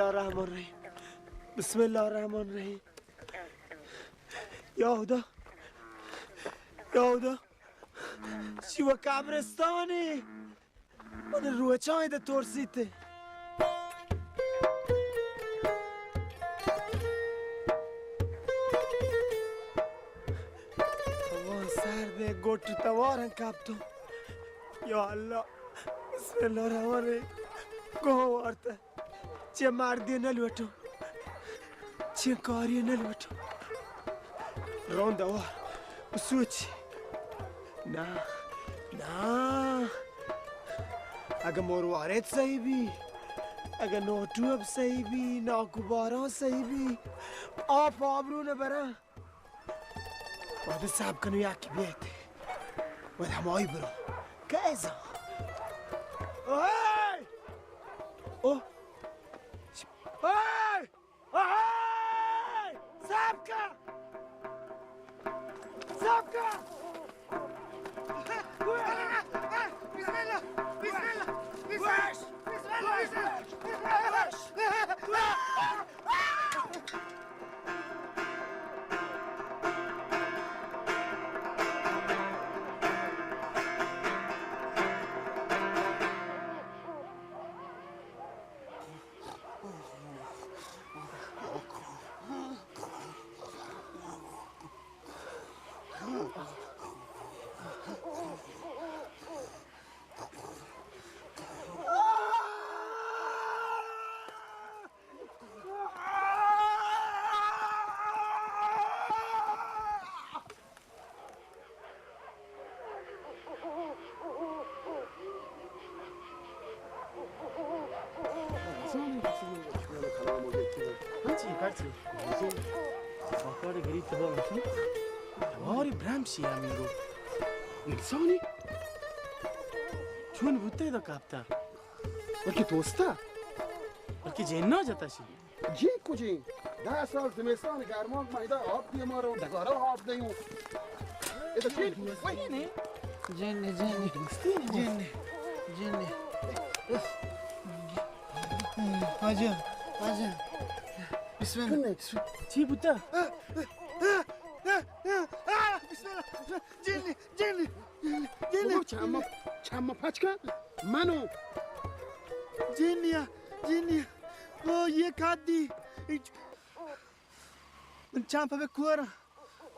الرحمن الرحیم. بسم الله الرحمن الرحیم. یا خدا، یا خدا، چی و قبرستانی. من روچاں ادا ترسیت. هوا سرد، گٹ توارن کپتو. یا الله، بسم الله الرحمن الرحیم. گوه وارته. چه مردی نلوٹو، چه کاری نلوٹو. رون دوار بسوچ. نه، نه. اگه مروارید صحیح بی، اگه نوٹوب صحیح بی، ناکوباران صحیح بی، آپ آبرو نبرن. وہدے صبر کنو یکی بیایت. وہدے ہمائی برو. کئے زان؟ اوہے! اوہ! اوہے! اوہے! صبر کن! صبر کن! بسم الله! بسم الله! بسم الله! بسم الله! بسم الله! ہنچی، ہنچی. آکار گری تبا مکن. واری برمشی ہمین رو. انسانی؟ چون بوتے دا کپتا؟ بلکہ دوستا؟ بلکہ جنہ جتا شی. جی کجیں؟ دہ سال زمستان گرماک ما ادا آپ دیما رو، ڈگارا آپ دیوں. ادا چی؟ جنی، جنی، جنی، جنی. آجا، آجا. بسم الله. چی بوتا؟ بسم الله. جنی، جنی، جنی. بابا، چما، چما پچ کن. منو. جنیا، جنیا. او، یہ کات دی. من چم پہ کور.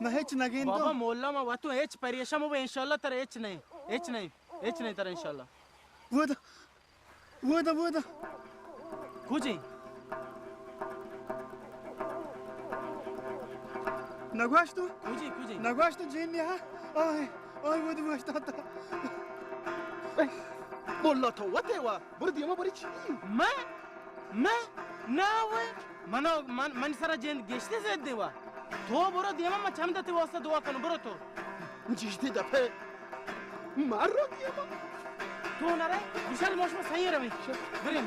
من ہچ نگین تو. بابا مولا، ما وتو ہچ پریشان مبے، انشاءاللہ ترا ہچ نہیں، ہچ نہیں، ہچ نہیں ترا انشاءاللہ. ودا، ودا، ودا. کجی؟ نگوشتو؟ کجی، کجی؟ نگوشتو جنی ہا؟ آئے، آئے ودا گوشتا تا. مولا تو وتے وا، برو دیما بری چی؟ من؟ من؟ نہ وے، منا، من، من سرا جند گشتے زد دیوا. تو برو دیما، من چم دتے واسطہ دعا کنو، برو تو. جشتے دپے. مر رو دیما. تو نہ رہے، گشال موش میں صحیح روی. بریم.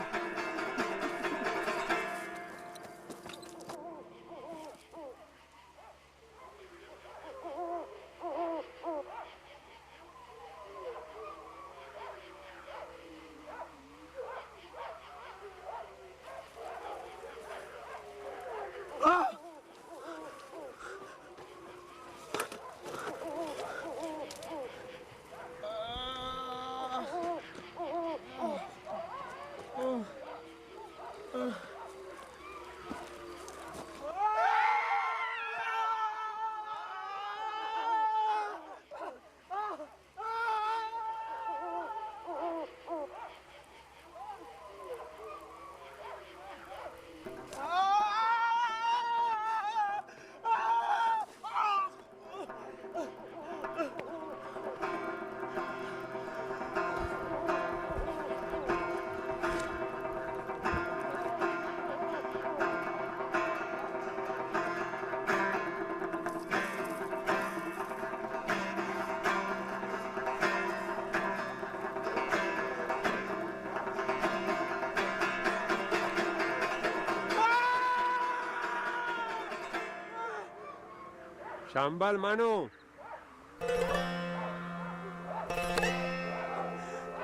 شمبل منو.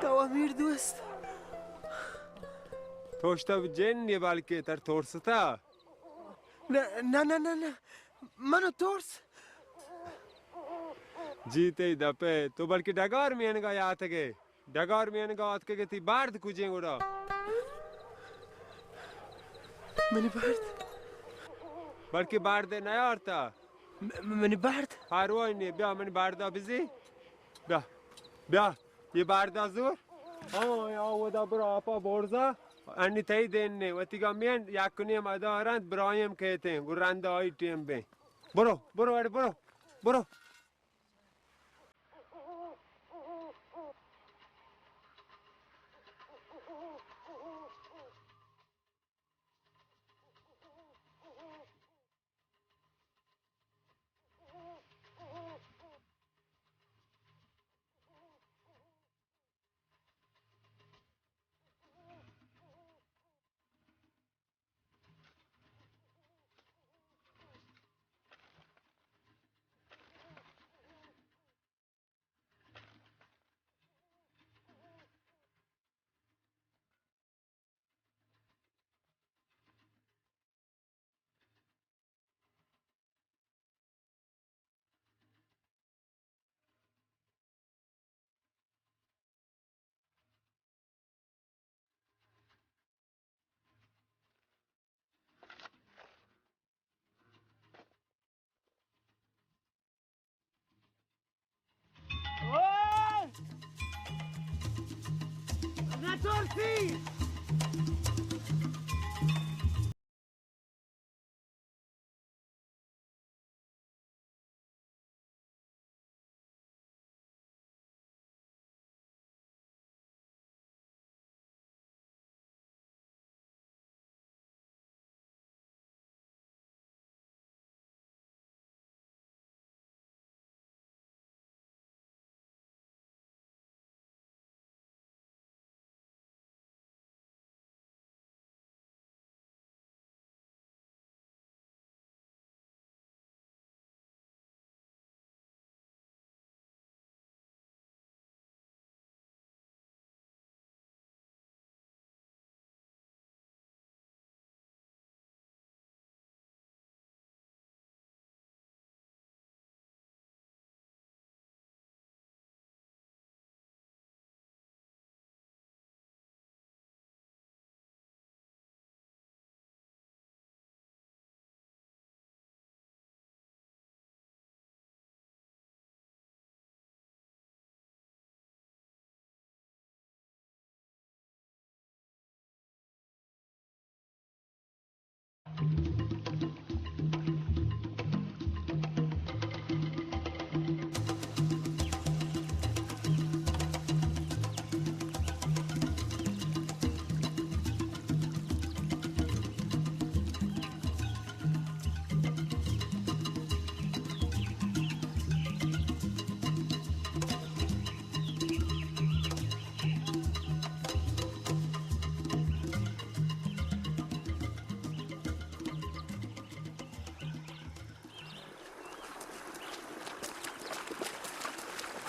تو امیر دوست. تو اشتا جن یے بلکہ تر ترستا؟ نہ، نہ، نہ، نہ، نہ۔ منو ترس۔ جی تئی دپے، تو بلکہ ڈگار مینگا یاتگے۔ ڈگار مینگا آتکگے، تئی بارد کجیں گڑا؟ منی بارد؟ بلکہ بارد نیارتا۔ م-، منی بارد؟ پرواہ نے، بیا منی باردا بزی۔ بیا، بیا، یہ باردا زور۔ ہاں، یا ودا برو آپا بورزا۔ انی تئی دین نے، وتیگا مین یک نیم ادارند برایم کہتے ہیں، گو رند آئی ٹیم بے۔ برو، برو، اڑ برو، برو۔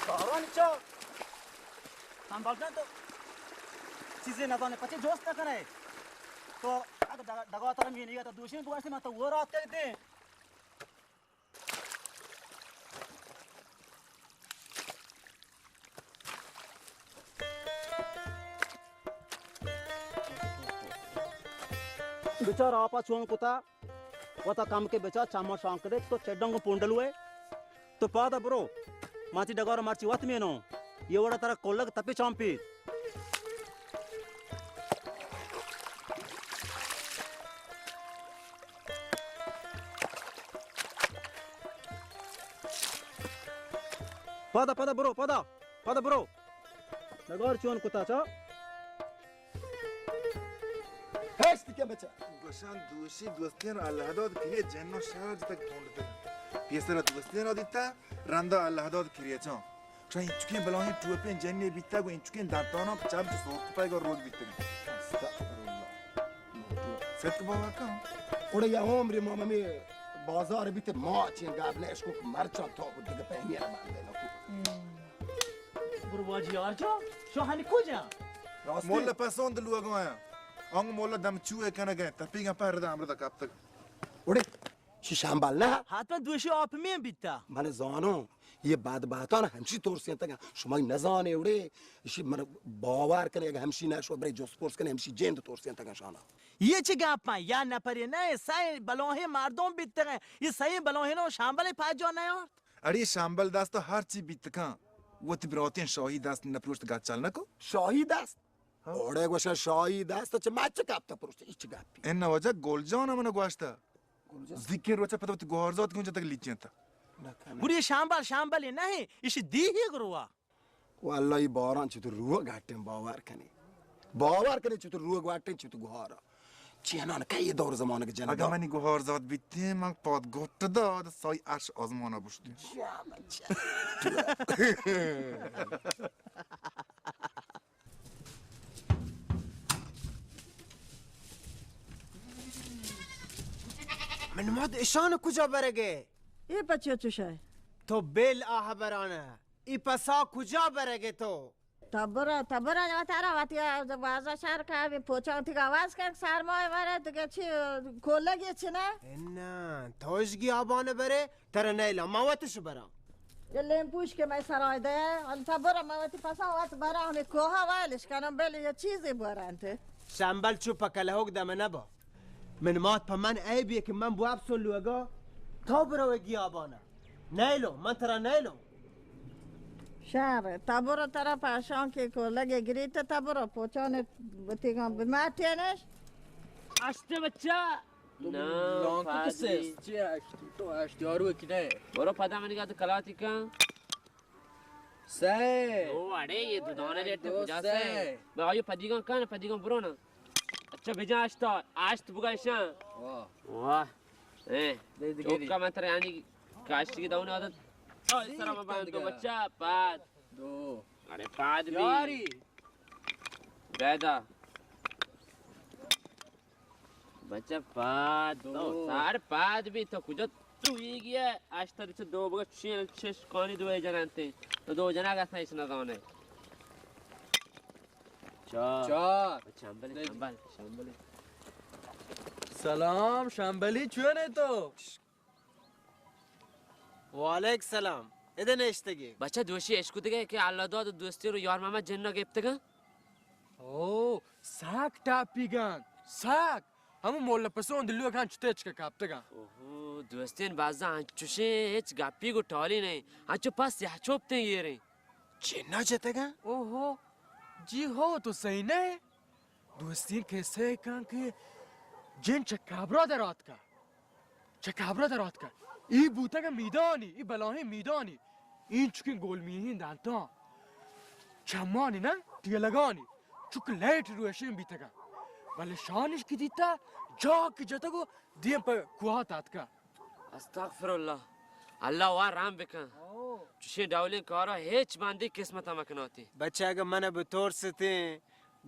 کارانی چا؟ سنبھال جان تو چیزے نہ زانے، پچے جوست نہ کنے۔ تو اگر ڈگا، ڈگا ترا مینی ہے تو دوشی بگوشتے، من تو وہ رات کر دیں۔ بچار آپا چون کتا، وتا کم کے بچار چما شانک دے، تو چڈنگ پونڈلو ہے۔ تو پادا برو، ماتی ڈگار مرچی وت مینو، یہ وڑا ترا کلگ تپی چامپی۔ پادا، پادا برو، پادا، پادا برو۔ ڈگار چون کتا چا؟ ہشت کے بچا۔ گوشان دوشی دوستین را اللہ داد کریے، جنو شہر جتک پونڈتے۔ پیسرا دوستین را دیتا، رندا اللہ داد کریے چا۔ چا انچکیں بلاہیں ٹوپیں جنے بیتا گو انچکیں دانتانا چم چو سور کپائے گو روگ بیتگی۔ استغفراللہ۔ ستک بابا کن۔ اوڑے یا عمر ما ممی بازار بیتے ما چین گاب نے اشکو مرچاں تو دگہ پہنی را باندے نکو۔ برو واجی آرجا، شو ہنی کجا؟ راستی؟ مول پسند لوگا آیا۔ آنگو مولا دم چوئے کنگ ءَ، تپیگاں پہ رد ءَ ہمرد ءَ کپتگ۔ اڑے، شی شمبل نہ؟ حتما دوشی آپ میں بیتا۔ من زانوں، یہ بدبختان ہمشی ترسینتگاں۔ شما نزانے اڑے، اشی من باور کنے، اگہ ہمشی نہ شو برے جست پرس کنے، ہمشی جند ترسینتگاں شانا۔ یہ چی گپ ہیں؟ یا نپرے نہ، سئے بلاہیں مردم بیتگیں، یہ سئے بلاہیں نو شمبل پاجا نیارت۔ اڑے شمبل دست ہر چی بیتکاں، وتی براتیں شاہی دست نپروشت گچل نکو۔ شاہی دست؟ ہاں۔ اوڑے گوشا شاہی دست چہ مچ کپتا پروشت، اچ گپی۔ ان وجہ گل جان من گوشتا۔ گل جان؟ زیکیں روچا پدا وتی گوہارزات گون جتگ لیچینتا۔ نہ کنه۔ گڑی شمبل، شمبل نہیں، ایشی دیہی گروا۔ واللہ ای باران چہ تو روح گٹیں باور کنے۔ باور کنے چہ تو روح گٹیں چہ تو گوہارا۔ چی انان کئی دور زمانگ جنگ۔ اگہ منی گوہارزات بیتیں، من پاد گٹ داد، سای عرش آزمانا بشتیں۔ جا بچہ۔ من مات اشان کجا برگے؟ اے پچے چوشے؟ تو بیل آہ برانہ۔ ای پسا کجا برگے تو؟ تبرا، تبرا، ترا وتی بازا شہر کا بھی پوچا تھی آواز کن سرمای مارے تو کہ چی کولگی چی نہ؟ انا، توش گیابان برے، ترا نیلا، ما وتش برا۔ یہ لیم پوش کہ میں سرای دے، انت برا ما وتی پسا وت برا ہمیں کوہا وائلش کنم، بلے یہ چیزی برا انت۔ شمبل چو پکلہوک دم نبا۔ من مات پہ من عیبیے کہ من بواب سن لوگا، تو برو گیابانا۔ نیلو، من ترا نیلو۔ شر، تا برو ترا پاشان کے کو لگے گریت، تا برو پوچان بتیگان بماتینش۔ اشتے بچہ۔ تو نہ، لانکو پاد کسے بھی۔ است؟ چی اشتی؟ تو اشتی آروے کی نہ؟ برو پدا منی گا تو کلاتی کن۔ سئے۔ او اڑے، یہ دو دانہ ریٹ دو کجا سئے۔ سئے؟ بابا، یہ پدیگان کن، پدیگان برو نا۔ اچھا، بجا اشتا، اشت بگا اشاں۔ واہ۔ واہ۔ اے، دے دگری۔ چوکا من ترا یعنی کاشتی کی داؤن عادت۔ او، اس طرح من باندو بچہ، پاد۔ دو۔ اڑے، پاد بھی۔ یاری۔ بیدا۔ بچہ پاد، دو۔ تو سار پاد بھی تو کجا تو ہی گیا؟ اشتر چہ دو بگا چین چش کانی دو جنان تے۔ تو دو جنا گسا اس نہ زانے۔ چار۔ چار۔ شمبل، دے۔ شمبل، شمبل۔ سلام، شمبلی چون ہے تو؟ وعلیک سلام۔ ادا نشتگی۔ بچہ دوشی اشکتگے کہ اللہ داد دوستی رو یار محمد جنہ گپتگا۔ او، ساک ٹاپیگان، ساک۔ ہمو مولا پسون دلوگان چتچ کا کاپتگا۔ اوہو، دوستین بازا انچوشیں ہچ گپی گو ٹالی نہیں۔ انچو پس سیاہ چوپتیں یہ رہی۔ جنہ جتگا؟ اوہو، جی ہو تو صحیح نہ ہے۔ دوستین کسے کن کہ جن چہ قبرا در آتکا۔ چہ قبرا در آتکا۔ ای بوتگا میدانی، ای بلاہیں میدانی۔ اینچکیں گول میہین دانتاں۔ چمانی نہ، ٹیلگانی۔ چک لیٹ روشن بیتگا۔ بلے شانش کی دیتا، جا کی جتگو دیم پہ کوہا تاتکا۔ استغفر اللہ۔ اللہ وا رحم بکن۔ چشیں ڈولیں کارا ہچ باندی قسمت مکناتی۔ بچہ اگہ من بترستیں،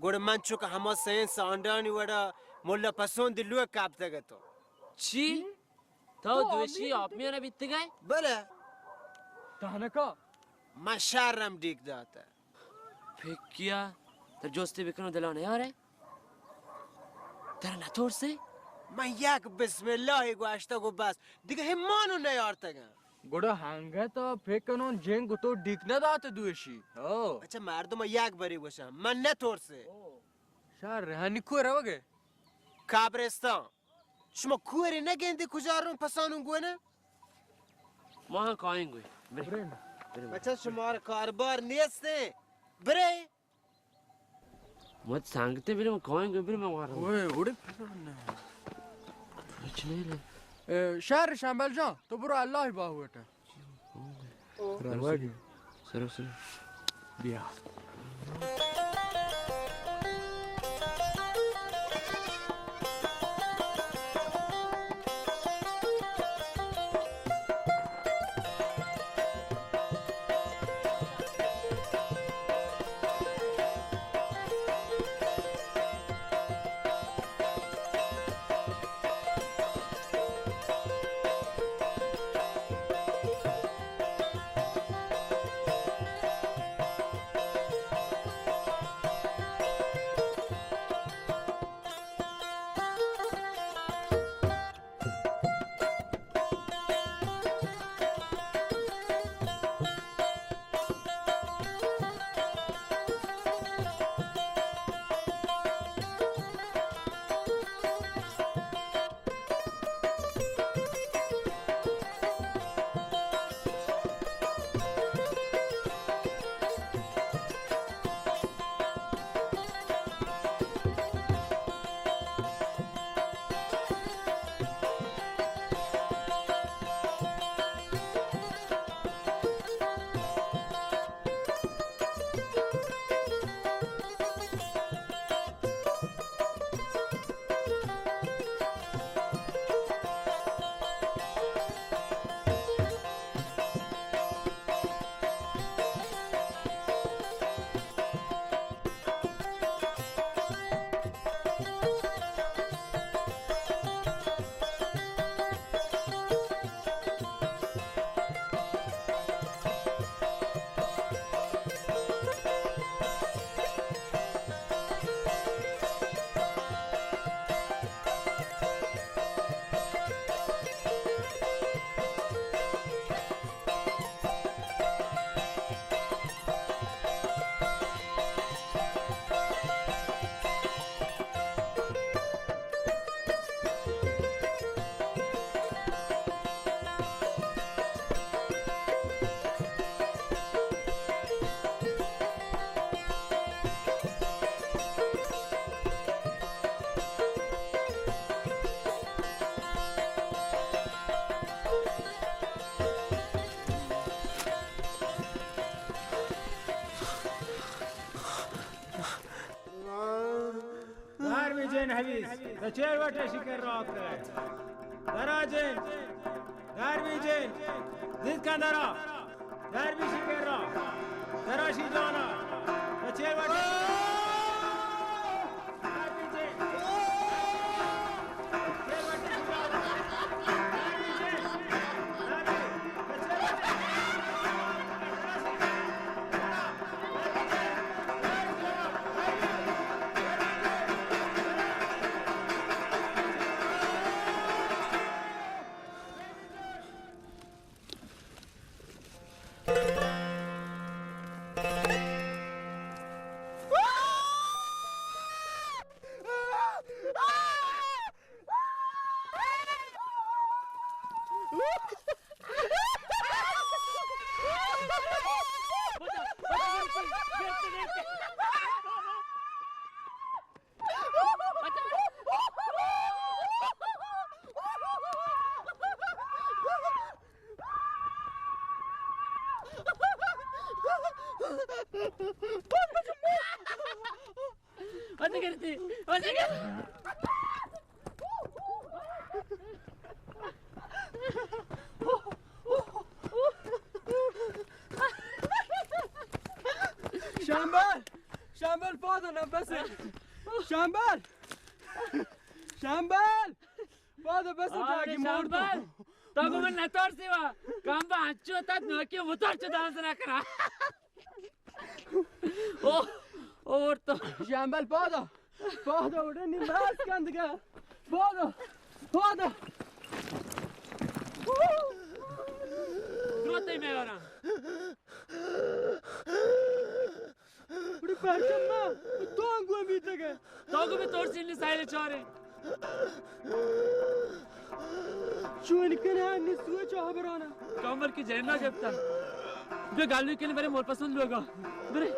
گڑا من چک ہما سین سانڈانی وڑا ملا پسون دلو کپتگ تو۔ چی؟ تو تو دوشی آپمیان بیتگئے؟ بلے۔ تہنکا؟ من شرم ڈیک داتا۔ پکیا، تر جستی بکنو دلا نیارے؟ ترا نترسے؟ من یک بسم اللہ گوشتگ و بس، دگہ ہمانو نیارتگاں۔ گڑا ہنگت ء پہ کنون جنگ تو ڈیک نہ دات دوشی۔ ہو۔ اچھا مردم یک بری گوشاں، من نہ ترسے۔ شر ہنی کو روگے؟ قبرستان۔ شما کوری نہ گندی کجا رون پسانون گونه؟ ما ہم کائیں گوی۔ برے۔ برے۔ بچہ شمار کاربار نیستے۔ برے۔ مت سانگتے برے، ما کائیں گوی، برے ما وارا۔ اوئے، اوڑے پھر نہ۔ کچھ نہیں لے۔ اے، شہر شمبل جان، تو برو اللہ باہوٹا۔ روگی۔ سرو، سرو۔ بیا۔ حویس، تو چیر وٹے شکر را آتکے۔ درا جن، دربی جن، زید کن درا۔ دربی شکر را۔ درا شی جانا۔ تو چیر وٹے۔ شمبل! شمبل، پادا نہ بس! شمبل! شمبل! پادا بس! آرے جاگی مردو! شمبل! تو گو من نترسی وا! کم با انچو تا نوکی موتور چو دانس نہ کرا! او، اور تو! شمبل، پادا! پادا اڑے نی ماس کندگا! پادا! پادا! دروتے میارا! اڑے پرچم ما تو انگو بیتگے۔ تو کو بھی ترسینی ساحل چارے۔ چون کنے انی سوچ ہبرانا۔ کمبر کی جننا گپتا۔ بیا گالوی کنے برے مول پسند لوگا۔ برے۔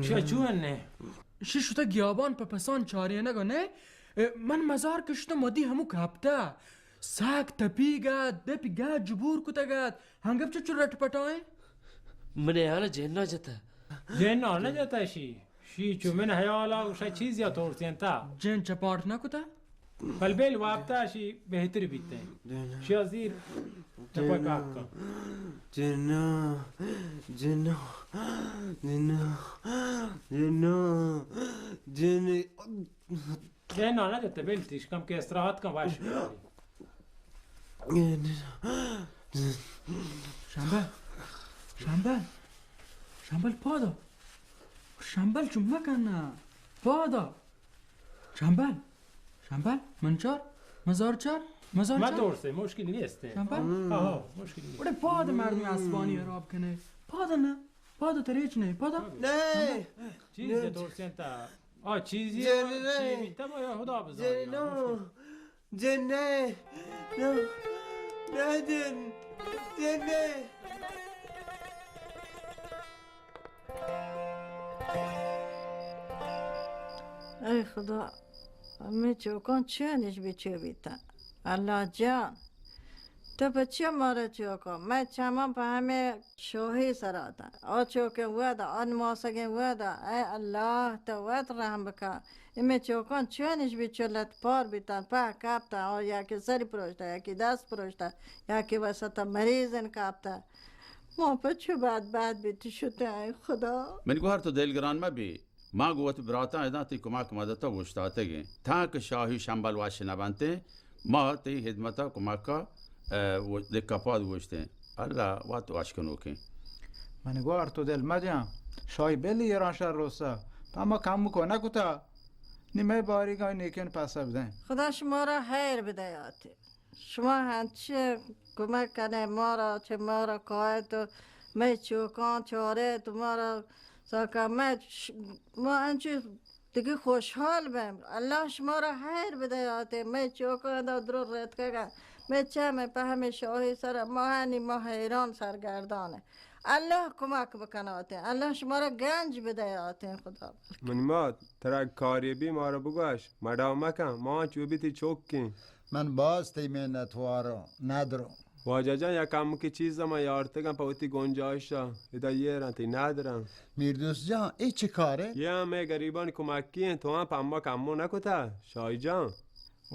چیا چون نے؟ شی شتہ گیابان پہ پسان چارینگ ءَ نئے؟ من مزار کہ شتم وتی ہمو کپتہ۔ سک تپیگ ات، دپی گج بور کتگ ات۔ ہنگپ چچو رٹ پٹائیں؟ من ءَ ہیال ءَ جنا جتہ۔ جنا نہ جتہ شی۔ شی چو من ہیال ءَ گوشہ چیزی ءَ ترسینتہ۔ جن چپاٹ نہ کتہ؟ بل بل وابتہ شی بہتر بیتہ۔ شی ءَ زیر چپا کاک کن۔ جنا، جنا، جنا، جنا، جنا۔ جنا نہ جتہ، بل تیش کم کہ استراحت کن واش۔ شمبل، شمبل، شمبل پادا۔ شمبل چو مکن نا۔ پادا۔ شمبل، شمبل، من چار، مزار چار، مزار ما چار۔ ترسے، مشکل نیست۔ شمبل؟ آہا، مشکل نیست۔ بڑے پاد مردم اسبانی خراب کنے۔ پادا نا، پادا تریچ نہیں، پادا۔ نہیں۔ چیز ترسینتہ۔ آ چیزی جن نہ۔ چی بیتا ما یا خدا بزانی۔ جن نہ۔ جن نہ۔ نہ۔ نہ جن۔ جن نہ۔ اے خدا، ہمے چوکاں چونش بچو بیتا؟ اللہ جان، تو پہ چیا مارا چوکاں؟ مئے چماں پہ ہمے شوہی سرا اتاں۔ آ چوکیں وہدا، آ نماسگیں وہدا، اے اللہ، تو وت رحم بکن۔ اے مئے چوکاں چونش بچو لت پار بیتاں، پہ کپتاں، آ یکے سری پروشتہ، یکے دست پروشتہ، یکے وسطا مریض ان کپتہ۔ ما پہ چو بدبخت بیت شتیں، اے خدا۔ من گوہر تو دلگران مبی۔ ما گوں وتی براتاں ادا تئی کمک مدت ءَ اوشتاتگیں۔ تاں کہ شاہی شمبل وش نہ بنتیں، ما تئی ہدمت ءَ کمک ءَ، ءَ، و-، دکہ پاد گوشتیں۔ اللہ وت وش کنوکیں۔ من گوار تو دل مدیاں۔ شاہی بلی ایران شر روسا۔ پہ ما کم کو نہ کتا۔ نی مئے باریگاں نیکین پسہ بدیں۔ خدا شمارا خیر بدیات۔ شما انچیں کمک کنے مارا، چہ مارا کایت و مئے چوکاں چاریت و مارا ساکا مئے ش-، ما انچیں دگہ خوشحال بیں۔ اللہ شمارا خیر بدیات، مئے چوکاں دا درو رتکگا، مئے چم ءَ پہ ہمے شاہی سر ءَ ما ہنی ما حیران سرگردان ایں۔ اللہ کمک بکناتیں، اللہ شما را گنج بدیاتیں خدا۔ منی مات، ترا کارے بی مارا بگوش، مڈا مکن، ما چو بی تی چوکیں۔ من باز تئی منتواروں، ندروں۔ واجہ جان، یک ہمکے چیز ما یارتگاں پہ وتی گنجائش ءَ، ادا یہ رنتی ندرن۔ میردوست جان، اے چہ کارے؟ یہ ہم مئے گریبانی کمکی انت، تو ہم پہ ہما کمو نکتا، شاہی جان۔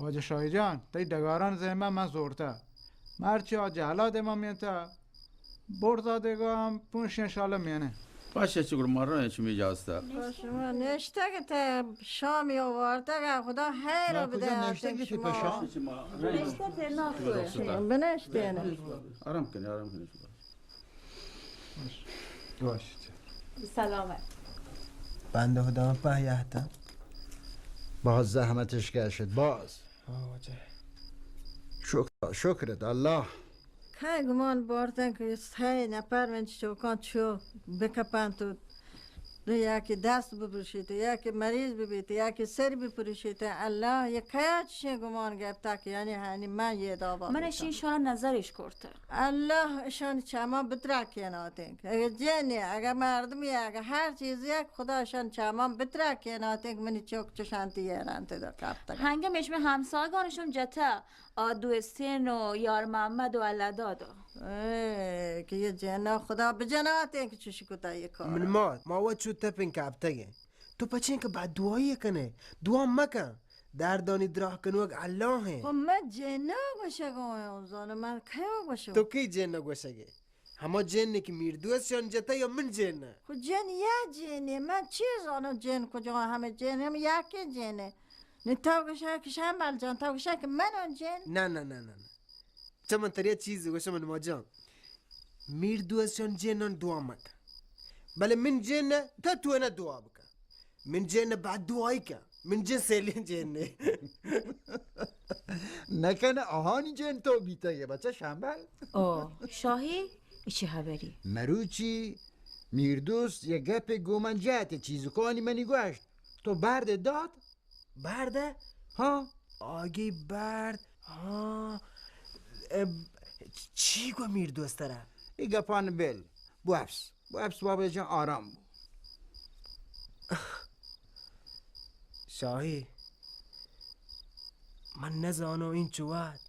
واجہ شاہی جان، تئی ڈگاران زہمہ من زورتا۔ مرچی آ جہلا دیما مینتا، برزا دیگا ہم پونشی انشاءاللہ مینے۔ باش، چہ گڑا مرن چمی اجازتا۔ شما نشتگ ات، شامی آورتگ، خدا خیر نا، کجا بدے نشتگ آتک ات شما۔ پہ شام؟ نشتگ ات، نا، بنشتین۔ آرام کنی، آرام کنی شما۔ باش۔ سلامت۔ بندہ خدا پہ یہتا۔ باز زحمتش کشت، باز۔ آ، واجہ۔ شکر، شکرت اللہ۔ کئے گمان بارتن کہ سئے نفر من چوکاں چو بکپنت و یکی دست بپروشیت، یکی مریض ببیت، یکی سر بپروشیت۔ اللہ، یہ کیا چشیں گمان گپتا کہ یعنی ہنی من یہ دابا من بیتاں۔ اشی شان نظرش کرتا۔ اللہ اشانی چماں بترکیناتینک۔ اگہ جنے، اگہ مردمی، اگہ ہر چیزی، خدا اشان چماں بترکیناتینک۔ منی چوک چشانتی یرانت دا کپتگ۔ ہنگم اش میں ہمساگانشم جتا، آ دوستین و یار محمد و اللہ دادا۔ اے، کہ یہ جنا خدا بجناتینک چشی کتا یہ کار۔ من ما، ما وت چو تپین کپتگیں۔ تو پچین کہ بددعایی کنے، دعا مکن۔ دردانی دراہ کنوک اللہ ہیں۔ خو من جنا گوشگا آں، زانو من کیا گوشو؟ تو کی جنا گوشگے؟ ہما جن کہ میردوست شان جتا یا من جن؟ خو جن یا جنے، من چی زانو جن کجا، ہمے جن ہم یکے جنے۔ نی تو گوشے کہ شمبل جان، تو گوشے کہ من آں جن؟ نہ، نہ، نہ، نہ، نہ۔ چہ من تریا چیز گوشم من ما جان۔ میردوست شان جنان دعا مکن۔ بلے من جن نہ، تا تو نہ دعا بکن۔ من جن نہ بددعایی کن۔ من جن سیلین جن نے۔ نکن آہانی جن تو بیتگے بچہ شمبل۔ او، شاہی، ای چه خبری؟ مروچی میردوست یک گپے گوں من جت، چیزکانی منی گوشت۔ تو برد دات؟ برد؟ ہاں۔ آگی برد؟ ہاں۔ ام، چی گو میردوست ترا؟ ای گپان بل۔ بوپس۔ بوپس بابا جان آرام بو۔ شاہی، من نزانو اینچو وہد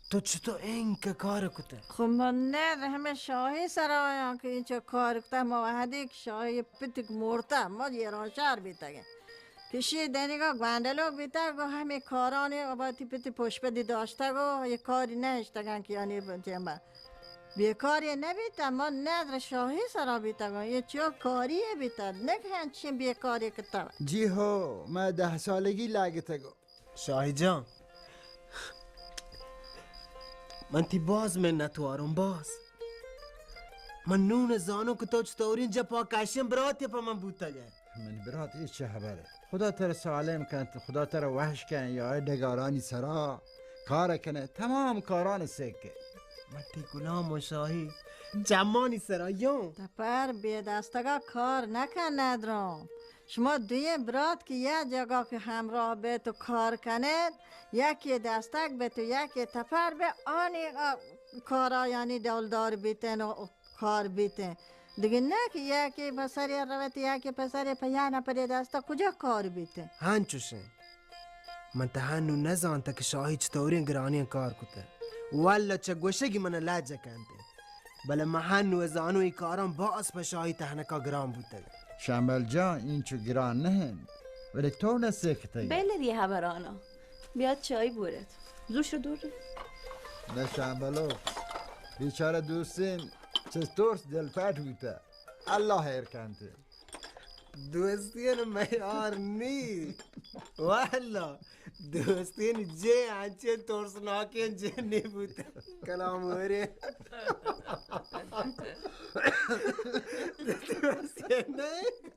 تو چطور اینکہ کار کتہ؟ خو من نہ ہمے شاہی سرا آیاں کہ اینچو کار کتہ، ما وہدے کہ شاہی پتک مورتہ، ما ایران شہر بیتگیں۔ کشی دنیگا گوانڈلوک بیتگ و ہمے کارانی اباتی پتی پشپدی داشتگ و یہ کاری نہشتگن کہ یعنی جمع بیکاری نبیتہ، ما ندر شاہی سرا بیتگاں، یہ چو کاری بیتہ، نک ہنچین بیکاری کتہ۔ جی ہو، ما دہ سالگی لگتگو۔ شاہی جان، من تی باز منتوارم، باز۔ من نون زانو کہ تو چطورین جپا کشین براتی پہ من بوتگے۔ من برات، اے چہ خبرے؟ خدا ترا سالم کنت، خدا ترا وحش کن، یا اے ڈگارانی سرا کار کنے، تمام کاران سکے۔ من تی غلام و شاہی چمانی سرا یوں۔ تپر بے دستگا کار نکن ندروں۔ شما دوئیں برات کہ یک جگہ کہ ہمراہ بیت و کار کنیت، یکے دستک بیت و یکے تپر بیت، آنی، آ، کارا یعنی ڈولدار بیتن و کار بیتن۔ دگہ نہ کہ یکے پسرے روت، یکے پسرے پہ یک نپرے دستا کجا کار بیتن۔ ہنچوشیں۔ من تہ ہنو نزانتہ کہ شاہی چطوریں گرانیں کار کتہ۔ واللہ چہ گوشگی من لج کنت۔ بلے من ہنو زانو ای کاران باز پہ شاہی تہنکا گران بوتگ۔ شمبل جان، اینچو گران نہ انت، ولی تو نہ سکتگ۔ بلے یہ خبرانا۔ بیا چای بورت۔ زوش رو دور۔ نہ شمبلو، بیچارہ دوستین چہ ترس دل پٹ بوتہ۔ اللہ خیر کنت۔ دوستین میار نی۔ واللہ، دوستین جے انچین ترسناکین جے نی بوتہ۔ کلام ہورے۔ دوستین نہ۔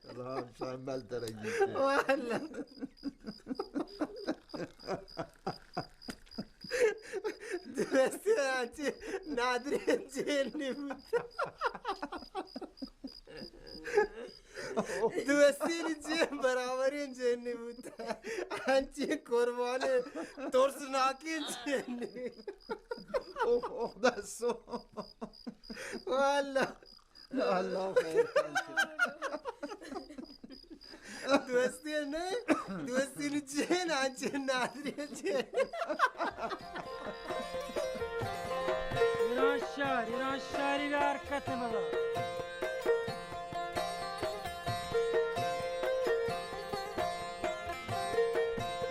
کلام شمبل ترگی۔ واللہ۔ دوستین انچین نادرین جے نی بوتہ۔ دوستین جے برابرین جے نی بوتہ۔ انچین قربانی ترسناک اوه، اوه، دسو. والله. اللہ خیر کنت. دوستی نه، دوستی نه جن، آنچه نادری جن. ایران شهر، ایران شهری را حرکت بابا.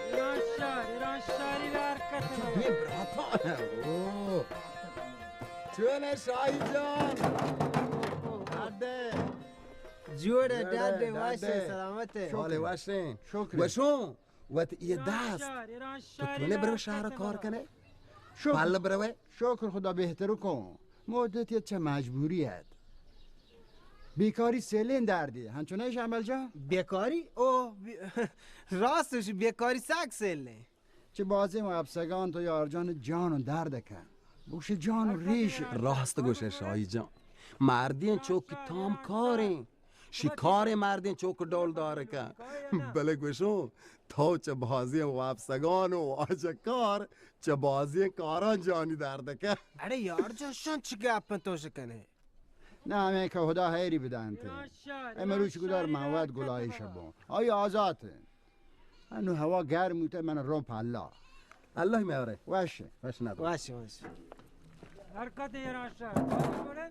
ایران شهر، ایران شهری را حرکت بابا. چون ئے شاہی جان؟ ڈاڈے. جوڑ ئے، ڈاڈے، ڈاڈے، وش ئے، ڈاڈے. سلامت ئے. حال وش ئے؟ شکر. وشوں، وت یہ دست. تو تو نے برو شہر کار کنے؟ شکر. پل بروے؟ شکر خدا بہتر کو. مدت یہ چه مجبوری ات. بیکاری سیلین دردی. ہنچو نہ شامل جان؟ بیکاری؟ او، بی-، راستش بیکاری سک سیلین. چہ بازیں وپسگاں تو یار جان جان و درد کن. بگوش جان و ریش. راست گوش ئے شاہی جان. مردین چوک تام کاریں. شکاریں مردین چوک ڈول دار کن. بلے گوشوں، تو چہ بازیں وپسگان و واجہ کار، چہ بازیں کاران جانی درد کن. اڑے یار جان، شان چی گپن تو شکنے؟ نہ، ہمیں کہ خدا حیری بدانتے. اے مروچ گدار محمد گلائیش بوں. آئی آزات انت. انو ہوا گرم بوتہ، من رو پہ اللہ. اللہ میارے. وش، وش نہ. وش، وش. حرکت ایران شہر.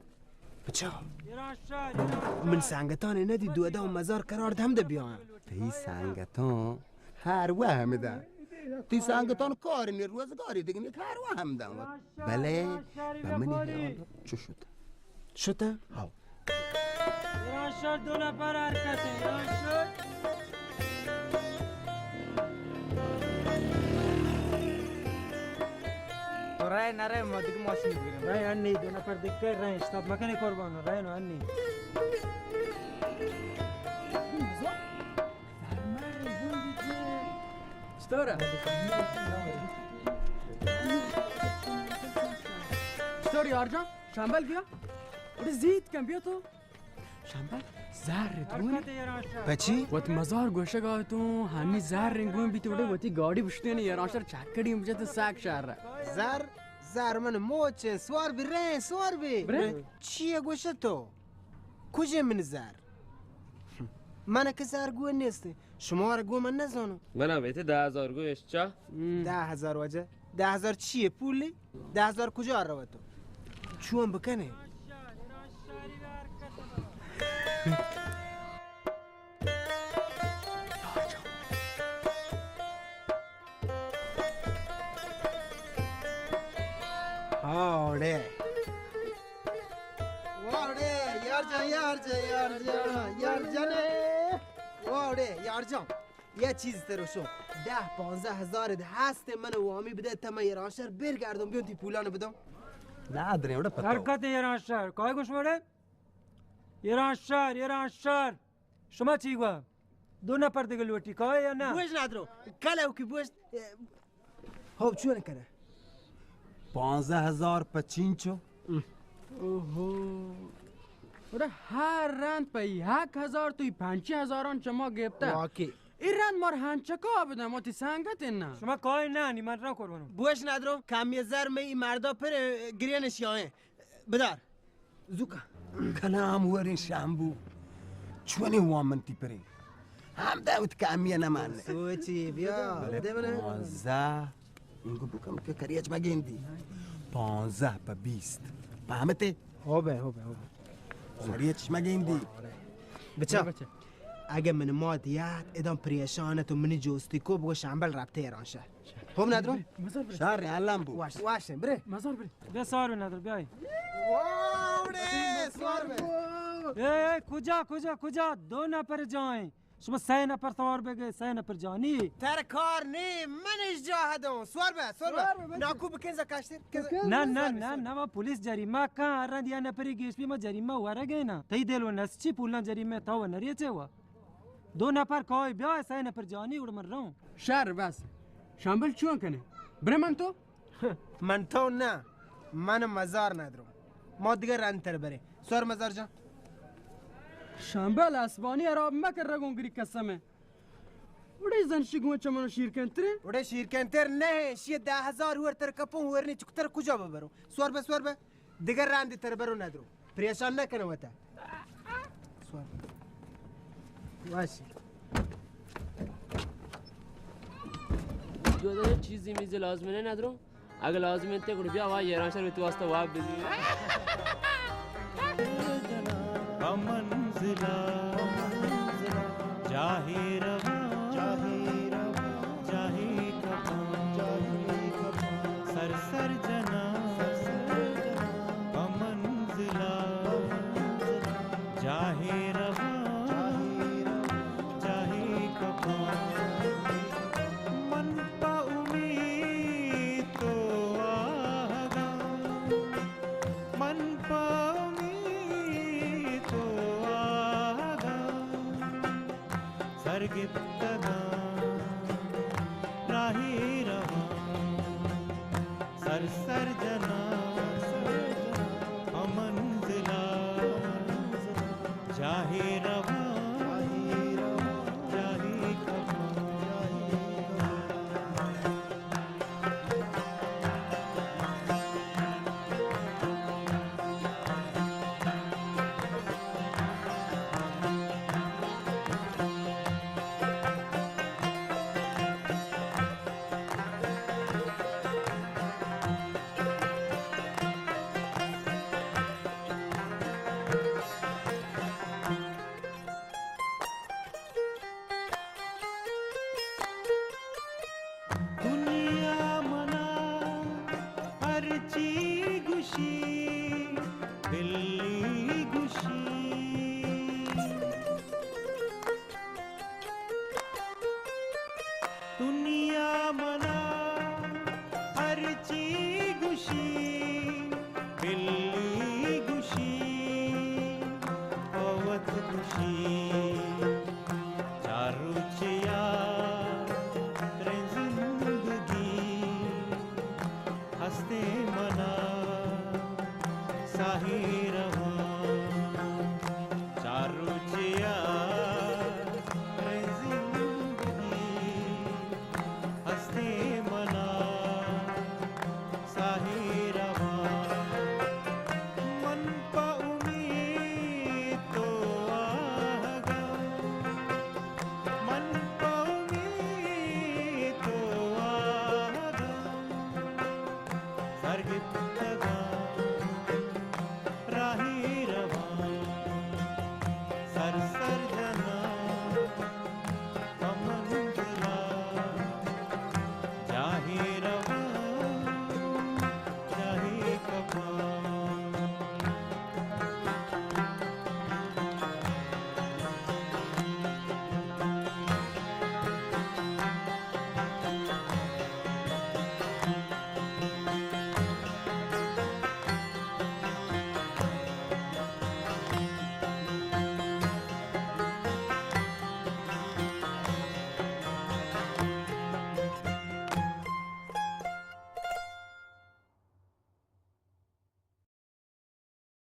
بچا. ایران شہر، ایران شہر. من سنگتان ندی دو دو مزار قرار دم دے بیان. تئی سنگتان ہر وہم دن. تئی سنگتان کار نی، روزگاری دیگه نی، ہر وہم دن. بلے پہ منی ہیال چو شت؟ شتہ؟ ہاو. ایران شہر دو نفر حرکت ہے، ایران شہر. تو رای نرای، ما دیگه ماشین بگیریم. رای انی، دو نفر دیگه رای، اشتاب مکنی قربان، رای نو انی. چطوره؟ چطور یار جان؟ شنبل بیا. اڑے زیت کن بیا تو. شنبل، زر گون. پچی؟ وت مزار گوشگا تو ہنی زر گون بیتی، اڑے وتی گاڑی بشتین ایران شہر چکڑی مجت ساک شہر. زر، زر من موچ، سوار بی رین، سوار بی. برے؟ چیے گوشت تو؟ کجے من زر؟ من کہ زر گون نیست. شما را گون من نزانو. من هم ایت دہ ہزار گون اشچا. دہ ہزار واجہ؟ دہ ہزار چیے پولی؟ دہ ہزار کجا روت تو؟ چون بکنے؟ ہاوڑے. واوڑے، یار جان، یار جان، یار جان، یار جانے. واوڑے، یار جان. یه چیز ترشو. دہ پانزدہ ہزار ہست، من وامی بدے، تا من ایران شہر برگردم، بیون تی پولان بدم. نہ دریں، وڑا پتو. حرکت ایران شہر. کای گوش وڑے؟ ایران شہر، ایران شہر. شما چی گوا؟ دو نفر دیگه لوٹی، کای یا نہ؟ بوش ندرو. کلو کی بوش. ہو، چون کنه؟ پانزدہ ہزار پہ چینچو. اوہو. اڑے ہر رند پہ یک ہزار، تو ای پنچی ہزاران چما گپتہ. واقعی. ای رند مار ہنچکا بدن، ما تی سنگت انا. شما کای نہ نی، من را قربانو. بوش ندرو، کمی زر می ای مردا پر گرینش یائیں. بدار. زوکا. کلام وریں شامبو. چونیں وامن تی پریں. ہم داوت کامیہ نہ مان. سوچی بیا. بلے دے منا. پانزدہ. انگو بکم کہ کریچ مگیندی. پانزدہ پہ بیست. پامتے؟ ہو بے، ہو بے، ہو بے. کریچ مگیندی. بچا. بچا. اگہ من مات یات ادام پریشان تو منی جوستی کو بگو شامبل رابطہ ایران شہر. خوب ندرو؟ مزار برے. شار الان بو. واش، واش، برے. مزار برے. بیا سوار بی ندر، بیا. واوڑے، سوار بے. اے، اے، کجا، کجا، کجا؟ دو نفر جائیں. شما سہ نفر سوار بگے، سہ نفر جانی. تر کار نی، منش جا ہدوں. سوار بے، سوار بے. سوار بے، بس. ناکو بکن زا کاشتر. نہ، نہ، نہ، نہ، ما پولیس جریمہ کن، ہر رند یا نفری گیش بی ما جریمہ ورگے نا. تئی دل و نس چی پولاں جریمہ تا و نریچے وا. دو نفر کای بیا، سہ نفر جانی، گڑا من روں. شر بس. شامبل چون کنے؟ برے من تو؟ من تو نہ، من مزار ندرو. ما دیگه رندتر برے. سر مزار جان. شامبل اسبانی حراب مکر رگوں گری قسمے. اڑے زن شی گوں چمن شیرکنتر؟ اڑے شیرکنتر نہ، شی دہ ہزار ہور تر کپوں، ہور نی چکتر کجا ببروں؟ سور بہ، سور بہ۔ دگہ راندی تر برو ندرو۔ پریشان نہ کنو وتا۔ سور بہ۔ واشی۔ جو دے چیزی میزی لازم نہ ندرو۔ اگہ لازم انت گڑا بیا وا ایران شہر تو واسطہ واب بزی۔ پہ منزلا جاہے رواں، جاہے کپاں، سر سر جناں۔ پہ منزلا جاہے رواں، جاہے کپاں۔ من پہ امیت تو آہگاں، من پہ امیت تو آہگاں، سر گپتگاں راہے رواں، سر سر جناں پہ منزلا جاہے